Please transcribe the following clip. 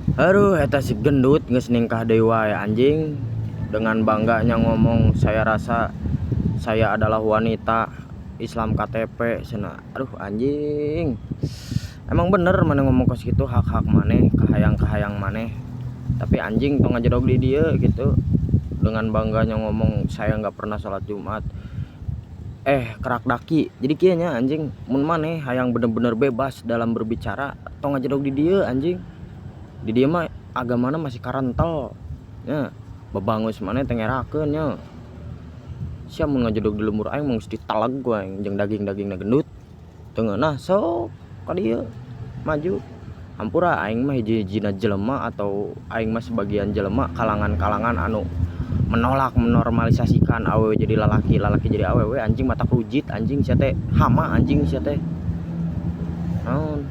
Aduh, eta si gendut geus ningkah deui wae, anjing. Dengan bangganya ngomong, "Saya rasa saya adalah wanita Islam KTP," cenah. Aduh, anjing. Emang bener maneh ngomong kos kitu hak-hak maneh, kahayang-kahayang maneh. Tapi anjing, tong ngajedog di dieu gitu. Dengan bangganya ngomong, "Saya nggak pernah sholat Jumat." Eh, kerak daki. Jadi kieu nya, anjing, mun maneh hayang bener-bener bebas dalam berbicara, tong ngajedog di dieu, anjing. Di dieu mah agamana masih karentel nya. Babangus maneh teh ngerakeun nya. Sia mun ngajedog di lembur aing mah geus diteleg ku aing jeung daging-dagingna, gendut. Teu ngeunah, sok ka dieu maju. Hampura, aing mah hiji-hijina jelema atau aing mah sebagian jelema kalangan-kalangan anu menolak menormalisasikan awewe jadi lalaki, lalaki jadi awewe, anjing. Matak rujit, anjing, sia teh hama, anjing, sia teh. Naon?